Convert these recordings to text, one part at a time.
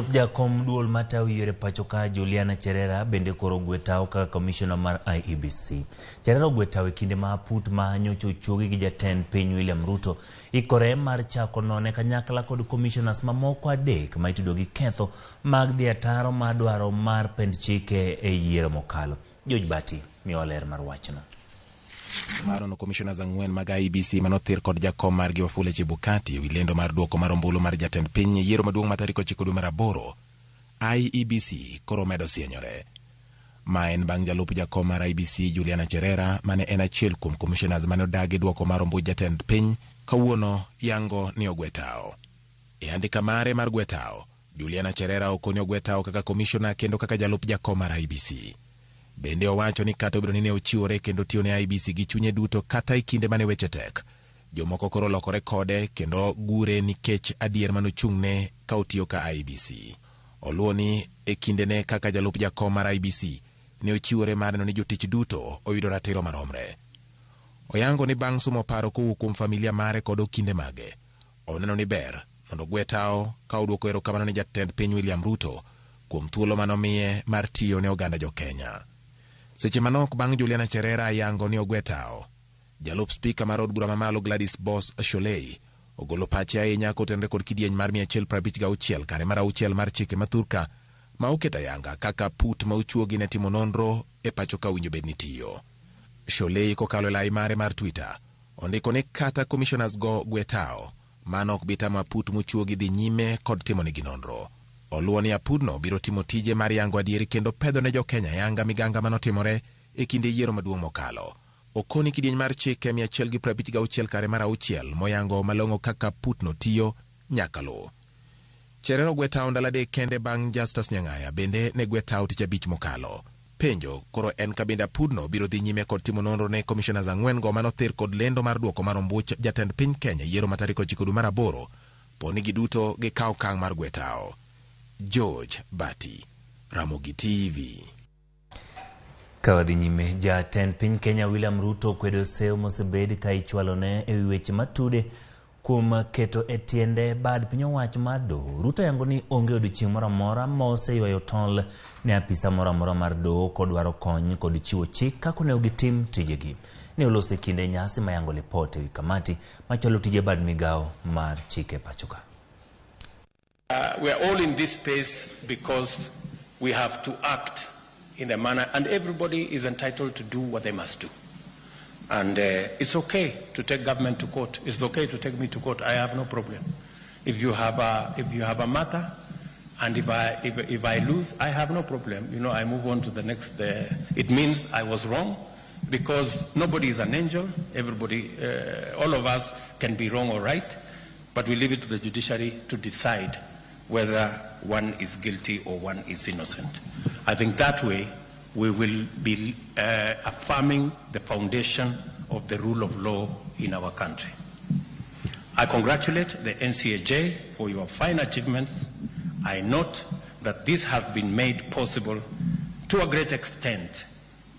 Jalup jakom duol matayo yiero e pacho ka Juliana Cherera bende koro ogwe tao kaka komishona mar IEBC. Cherera ogwe tao e kinde ma aput ma nyocha ochuogi gi jatend piny William Ruto ikore mar chako none kanyakla kod commissioners mamoko adek ma itudo gi ketho mag dhi ataro mar dwaro mar pend chike e yiero mokalo. George Bati miyowa ler mar wachno. Mar nono commissioners ang'wen mag IEBC manothir kod jakom margi Wafula Chebukati ewi lendo mar duoko mar ombulu mar jatend piny e yiero maduong' ma tarik 9 dwe mar aboro, IEBC koro medo sienyore. Ma en bang' jalup jakom mar IEBC Juliana Cherera mane en achiel kuom commissioners mane odagi duoko mar ombuch jatend piny kawuono yango ni ogwe tao. E andika mare mar gwe tao, Juliana Cherera okoni ogwe tao kaka commissioner kendo kaka jalup jakom mar IEBC. Bende owacho ni kata obedo ni ne ochiwore kendo tiyo ne IEBC gi chunye duto kata e kinde mane weche tek, jomoko koro olokore kode kendo gure nikech adier manochung'ne ka otiyo ka IEBC. Oluwo ni e kindene kaka jalup jakom mar IEBC, ne ochiwore mar neno ni jotich duto oyudo ratiro maromre. Oyango ni bang' sumo paro kowuok kuom familia mare kod okinde mage, oneno ni ber mondo ogwe tao ka oduoko erokamano ni jatend piny William Ruto kuom thuolo manomiye mar tiyo ne oganda jo-Kenya. Seche manok bang' Juliana Cherera yango ni ogwe tao, jalup spika mar od bura mamalo Gladys Boss Shollei ogolo pache ahinya kotenore kod kidieny mar 156 kare mar auchiel mar chike ma thurka ma oketo ayanga kaka put ma ochuogi ne timo nonro e pacho ka owinjo bed ni tiyo. Shollei kokalo e lai mare mar Twitter ondiko ni kata commissioners go gwe tao, mano ok bi tamo aput mochuogi dhi nyime kod timonegi nonro. Oluwo ni apudno biro timo tije mar yango adieri kendo pedho ne jo-Kenya yanga miganga manotimore e kinde yiero maduong' mokalo. Okoni kidieny mar chike 156 kare mar auchiel moyango malong'o kaka putno tiyo nyaka luw. Cherera ogwe tao ndalo adek kende bang' Justus Nyang'aya bende ne gwe tao tich abich mokalo. Penjo koro en ka bende apudno biro dhi nyime kod timo nonro ne commissioners ang'wen go manothir kod lendo mar duoko mar ombuch jatend piny Kenya yiero ma tarik 9 dwe mar aboro po ni giduto gikawo okang' mar gwe tao. George Bati, Ramogi TV. Ka wadhi nyime, jatend piny Kenya William Ruto okwedo seyo mosebed ka ichwalone e wi weche matude kuom keto e tiende bad piny owacho mar doho. Ruto yango ni onge odiochieng' moro amora ma oseywayo tol ne apisa moro amora mar doho kodwaro kony kod chiwo chik kaka onego gitim tijegi. Ne oloso e kinde nyasi mayango lipot e wi kamati machwalo tije bad migawo mar chike pacho ka. We are all in this space because we have to act in a manner, and everybody is entitled to do what they must do. And it's okay to take government to court. It's okay to take me to court. I have no problem. If you have a matter, and if I lose, I have no problem. You know, I move on to the next. It means I was wrong, because nobody is an angel. Everybody, all of us can be wrong or right, but we leave it to the judiciary to decide whether one is guilty or one is innocent. I think that way we will be affirming the foundation of the rule of law in our country. I congratulate the NCAJ for your fine achievements. I note that this has been made possible to a great extent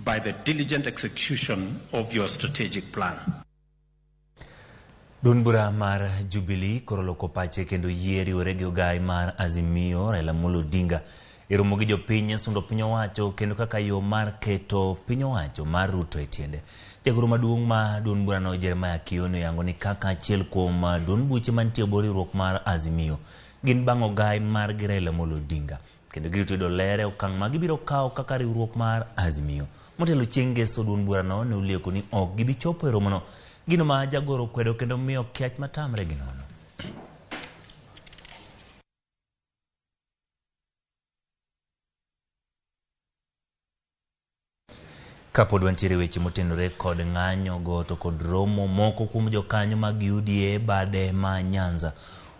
by the diligent execution of your strategic plan. Duond bura mar Jubilee koro loko pache kendo yie riwore gi ogai mar Azimio Raila Amolo Odinga e romo gi jopiny sundo piny owacho kendo kaka yo mar keto piny owacho mar Ruto e tiende. Jagoro maduong' ma duond burano Jeremiah Kioni oyango ni kaka achiel kuom duond buche mantie e bwo riwruok mar Azimio gin bang' ogai margi Raila Amolo Odinga kendo girito yudo ler e okang' ma gibiro kawo kaka riwruok mar Azimio. Motelo chieng' ngeso duond burano ne olieko ni ok gibi chopo e romono, gino ma jagoro okwedo kendo miyo kiach matamre gi nono. Kapod wantiere weche motenore kod ng'anyo go to kod romo moko kuom jokanyo mag UDA bade ma Nyanza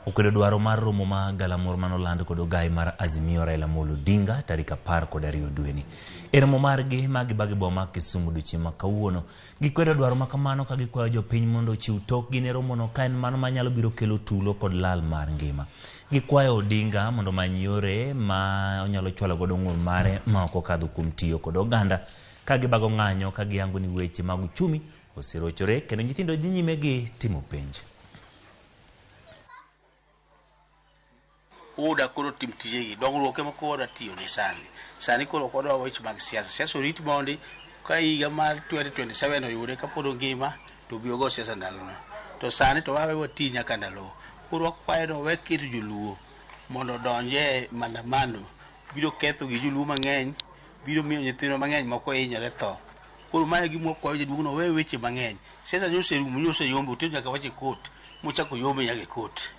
okwedo dwaro mar romo ma galamoro manoland kod ogai mar Azimio Raila Amolo Odinga tarik 12 dweni. E romo margi ma gibagi boma Kisumu odiochieng' ma kawuono, gikwedo dwaro ma kamano ka gikwayo jopiny mondo ochiw tokgi ne romono ka en mano manyalo biro kelo tulo kod lal mar ngima. Gikwayo Odinga mondo omany yore ma onyalo chwalo godo ng'ur mare ma ok okadho kuom tiyo kod oganda ka gibago ng'anyo ka giyango ni weche mag uchumi oserochore kendo nyithindo dhi nyime gi timo penj. UDA koro tim tijegi dongruok ema koro wadwa tiyo ne sani. Sani koro ok wadwa weche mag siasa. Siasa orit mondi ka higa mar 2027 oyude kapod ongima to obi ogo siasa ndalono. To sani to wawe wati nyaka ndalo. Koro wakwayo ni owe keto joluo mondo odonj e maandamano. Biro ketho gi joluo mang'eny, biro miyo nyithindo mang'eny moko hinyore tho. Koro mae e gima wakwayo jaduong' no owe weche mang'eny. Siasa nyocha oserumo, nyocha oseyombo, otero nyaka wach e court, mochako oyombe nyaka e court.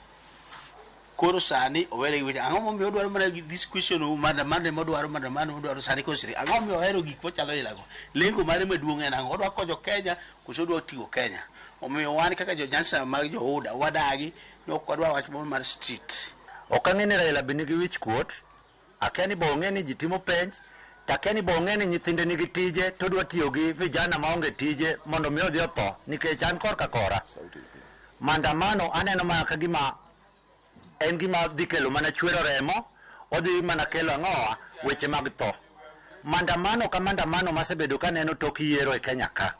Koro sani owere gi weche. Ang'o momiyo odwaro mana this question of maandamano ema odwaro, maandamano odwaro sani koro siri. Ang'o momiyo ohero gik machalo ilago? Lengo mare maduong' en ang'o? Odwa konyo Kenya koso odwa tigo Kenya? Omiyo wan kaka jo Nyanza mag jo UDA wadagi ni ok wadwa wach moro mar street. Ok ang'e ni Raila be nigi wich kuot, akia ni be ong'e ni ji timo penj, to akia ni be ong'e ni nyithinde nigi tije to odwa tiyo gi vijana maonge tije mondo mi odhi otho nikech an korka kora. Maandamano aneno mana ka gima en gima dhi kelo mana chwero remo, odhi mana kelo ang'owa weche mag tho. Maandamano ka maandamano masebedo kaneno tok yiero e Kenya ka,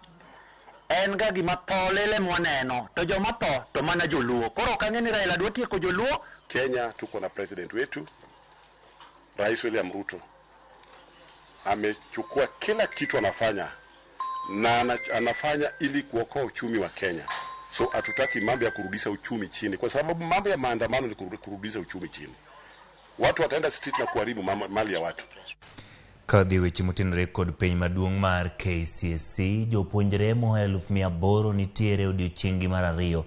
en ga gima tho lele mwaneno, to joma tho to mana joluo. Koro ok ang'e ni Raila dwa tieko joluo. Kenya tuko na president wetu Rais William Ruto amechukua kila kitu anafanya na anafanya ili kuokoa uchumi wa Kenya. So hatutaki mambo ya kurudisha uchumi chini, kwa sababu mambo ya maandamano ni kurudisha uchumi chini. Watu wataenda street na kuharibu mali ya watu. Kadhi weche motenore kod penj maduong' mar KCSE, jopuonjre moa 800,000 nitiere odiochieng'gi mar ariyo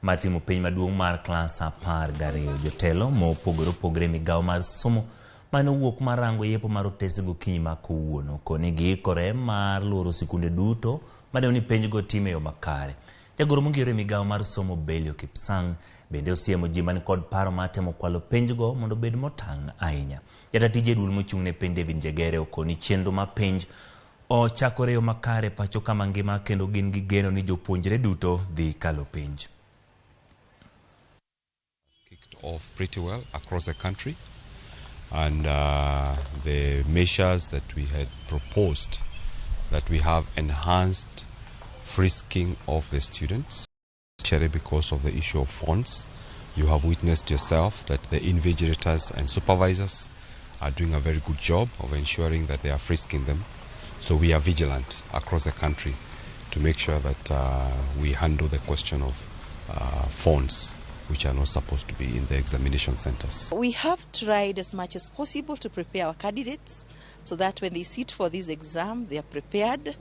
mar timo penj maduong' mar klas 12. Jotelo mopogore opogore e migawo mar somo mane owuok mar rango yepo mar otese gokinyi ma kawuono koni giikore mar luoro sikunde duto maneno ni penjgo tim e yo makare. Jagoro mongirore e migawo mar somo Belio Kipsang bende osiemo ji man kod paro mar temo kwalo penjgo mondo obed motang' ahinya. Jata tije duol mochung' ne penj David Njegere okoni chenro mar penj ochakore e yo makare pacho kama ngima kendo gin gi geno ni jopuonjre duto dhi kalo penj. Kicked off pretty well across the country, and the measures that we had proposed, that we have enhanced frisking of the students, especially because of the issue of phones. You have witnessed yourself that the invigilators and supervisors are doing a very good job of ensuring that they are frisking them. So we are vigilant across the country to make sure that we handle the question of phones, which are not supposed to be in the examination centers. We have tried as much as possible to prepare our candidates so that when they sit for this exam, they are prepared.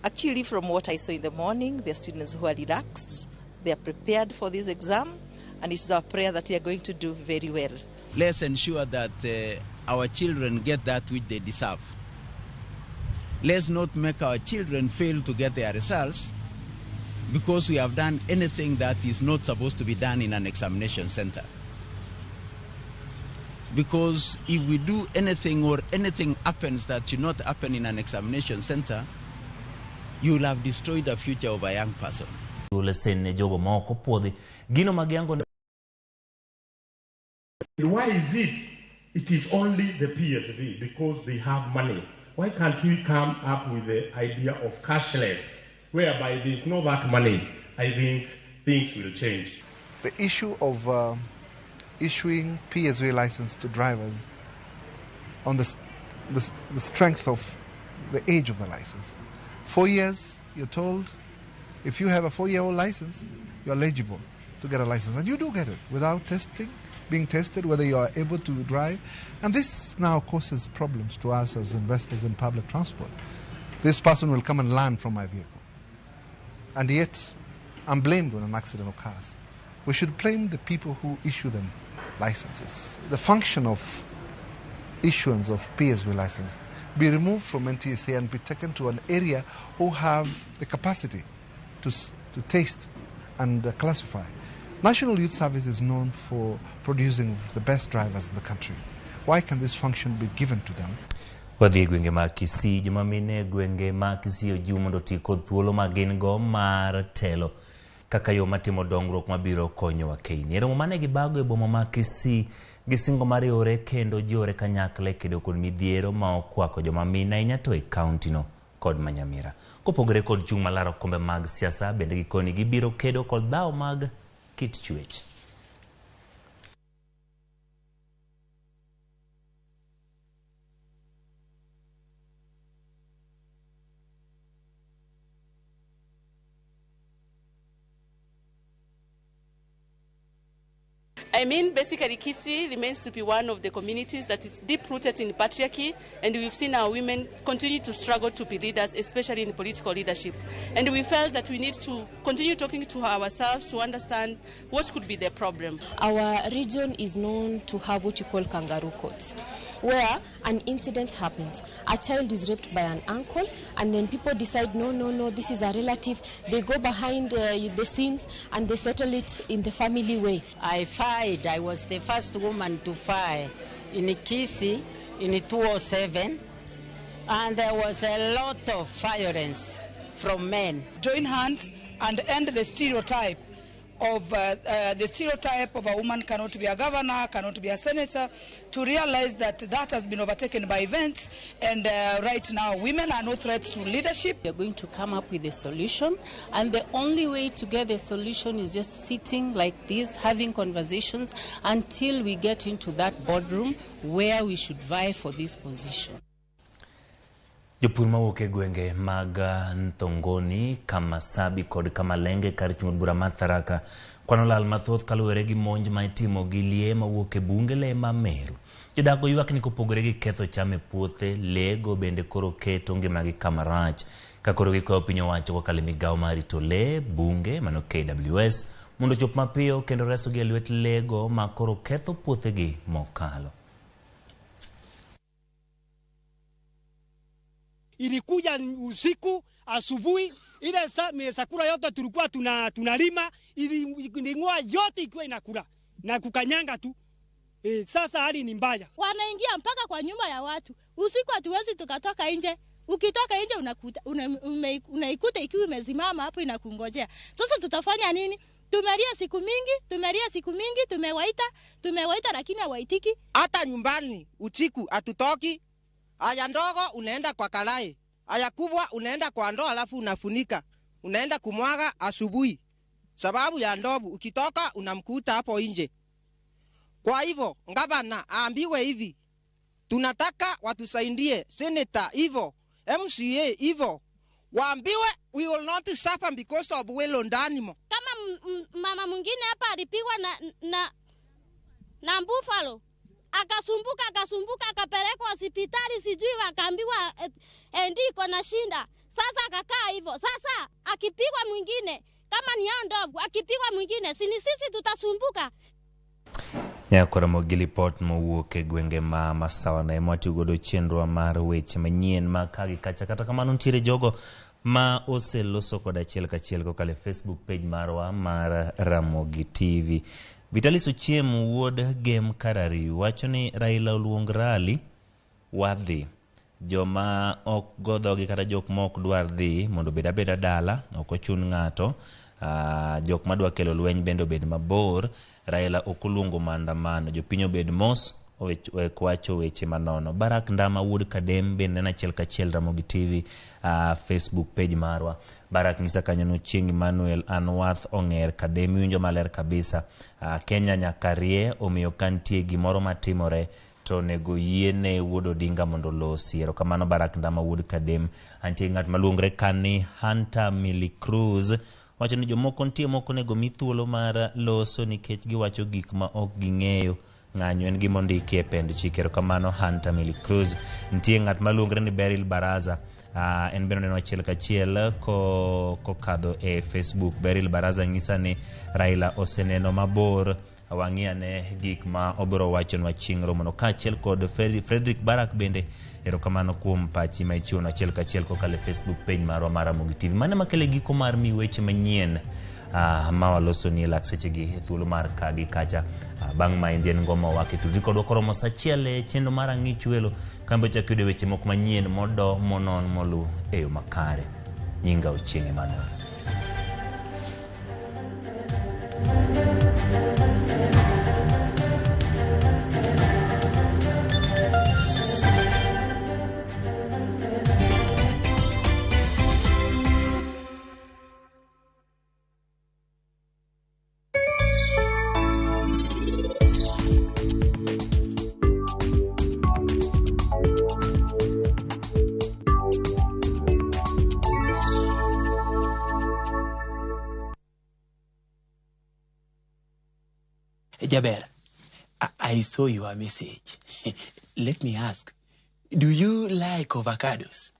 Actually, from what I saw in the morning, there are students who are relaxed, they are prepared for this exam, and it's our prayer that they are going to do very well. Let's ensure that our children get that which they deserve. Let's not make our children fail to get their results because we have done anything that is not supposed to be done in an examination center. Because if we do anything or anything happens that should not happen in an examination center, you will have destroyed the future of a young person. Lesen ne jogo ma ok opuodhi gino ma giyango. Why is it it is only the PSV because they have money? Why can't we come up with the idea of cashless, whereby there is no that money? I think things will change. The issue of issuing PSV license to drivers on the strength of the age of the license. 4 years, you're told, if you have a 4-year-old license, you're eligible to get a license. And you do get it without testing, being tested, whether you are able to drive. And this now causes problems to us as investors in public transport. This person will come and learn from my vehicle. And yet, I'm blamed when an accident occurs. We should blame the people who issue them licenses. The function of issuance of PSV license be removed from NTSA and be taken to an area who have the capacity to test and classify. National Youth Service is known for producing the best drivers in the country. Why can this function be given to them? Wadhi e gwenge mag Kisii, joma mine e gwenge mag Kisii ojiw mondo oti kod thuolo ma gin go mar telo kaka yo matimo dongruok mabiro konyo wakeini. E romo mane gibago e boma ma Kisii, gisingo mar riwore kendo jiwore kanyakla e kedo kod midhiero ma okwako joma mine ahinya to e kaunti no kod ma Nyamira. Kopogore kod chung' malaro kombe mag siasa, bende gikoni gibiro kedo kod dhawo mag kit chwech. I mean, basically, Kisii remains to be one of the communities that is deep-rooted in patriarchy, and we've seen our women continue to struggle to be leaders, especially in political leadership. And we felt that we need to continue talking to ourselves to understand what could be the problem. Our region is known to have what you call kangaroo courts, where an incident happens. A child is raped by an uncle, and then people decide, no, no, no, this is a relative. They go behind the scenes and they settle it in the family way. I fired. I was the first woman to fire in Kisii in 2007, and there was a lot of violence from men. Join hands and end the stereotype of a woman cannot be a governor, cannot be a senator, to realize that that has been overtaken by events, and right now women are no threats to leadership. We are going to come up with a solution, and the only way to get the solution is just sitting like this, having conversations until we get into that boardroom where we should vie for this position. Jopur mawuok e gwenge mag Ntongoni, Kamasabi kod Kamalenge kar chung' od bura mar Tharaka kwano lal mathoth kaluwore gi monj ma itimo gi lie mawuok e bunge le ma Meru. Jodak go ywak ni kopogore gi ketho cham e puothe, lee go bende koro keto ngimagi kama rach ka koro gikwayo piny owacho kokalo e migawo mar rito lee bunge mano KWS mondo ochop mapiyo kendo resogi e lwet lee go ma koro ketho puothegi mokalo. Ilikuja usiku, asubuhi, ile sakura yote tulikuwa tunalima, iling'oa yote ikiwa inakula na kukanyanga tu. Sasa hali ni mbaya. Wanaingia mpaka kwa nyumba ya watu. Usiku hatuwezi tukatoka nje. Ukitoka nje unaikuta ikiwa imesimama hapo inakungojea. Sasa tutafanya nini? Tumelia siku mingi, tumewaita lakini hawaitiki. Hata nyumbani usiku hatutoki. Aya ndogo unaenda kwa kalai, aya kubwa unaenda kwa ndoo alafu unafunika. Unaenda kumwaga asubuhi. Sababu ya ndovu ukitoka unamkuta hapo nje. Kwa hivyo gavana aambiwe hivi, tunataka watusaidie, senator hivyo, MCA hivyo. Waambiwe we will not suffer because of well animal. Kama mama mwingine hapa alipigwa na buffalo. Akasumbuka akapelekwa hospitali, sijui wakaambiwa ndiko na shinda. Sasa akakaa hivyo. Sasa akipigwa mwingine kama ni ndovu, akipigwa mwingine si ni sisi tutasumbuka. Nyakora gi lipot mowuok e gwenge ma Masawa na ema watiyo godo chenro mar weche manyien ma kagi kacha. Kata kamano nitiere jogo ma oseloso kod achiel kachiel kokalo e Facebook page marwa mar Ramogi TV. Vitalis Ochieng wuod Gem Karari wacho ni Raila oluong rali wadhi. Joma ok go dhogi kata jok ma ok dwar dhi mondo obed abeda dala, ok ochun ng'ato. Jok madwa kelo lweny bende obed mabor. Raila ok oluongo maandamano, jopiny obed mos, owek wacho weche manono. Barak Ndama wuod Kadem bende en achiel kachiel Ramogi TV Facebook page marwa. Barak nyisa kanyo no Chieng' Emmanuel Anwath Ong'er Kadem winjo maler kabisa. Kenya nyaka rie, omiyo ka nitie gimoro matimore to onego yiene wuod Odinga mondo olosi. Erokamano Barak Ndama wuod Kadem. Antie ng'at maluongre kani Hunter Millie Cruz wacho ni jomoko nitie moko onego mi thuolo mar loso nikech giwacho gik ma ok ging'eyo. Ng'anyo en gima ondiki e pend chik. Erokamano Hunter Millie Cruz. Nitie ng'at maluongre ni Beryl Baraza. En bende oneno achiel kachiel kokadho e Facebook. Beryl Baraza nyisa ni Raila oseneno mabor. Wang'i ane gik ma obiro wachonwa chieng' romono kaachiel kod Frederick Barak bende. Erokamano kuom pachi ma ichiwono achiel kachiel kokalo e Facebook page marwa mar Ramogi TV. Mano ema kelo giko mar mi weche manyien ma walosoni e lak sechegi e thuolo mar kagi kacha. Bang' maendi en ngoma wake tudri kodwa koromo sa achiel e chenro mar Ang'ich Welo kambe chak yudo weche moko manyien modo monon molu e yo makare. Nyinga Ochieng' Emmanuel. Jaber, I saw your message. Let me ask, do you like avocados?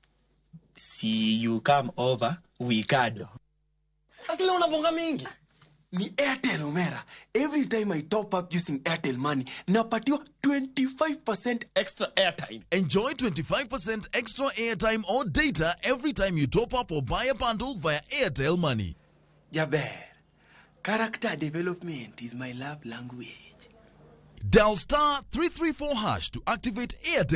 See you come over, we cuddle. Asila unabonga mingi. Ni Airtel Omera. Every time I top up using Airtel Money, napatiwa 25% extra airtime. Enjoy 25% extra airtime or data every time you top up or buy a bundle via Airtel Money. Jaber, character development is my love language. Dial star 334 hash to activate Airtel.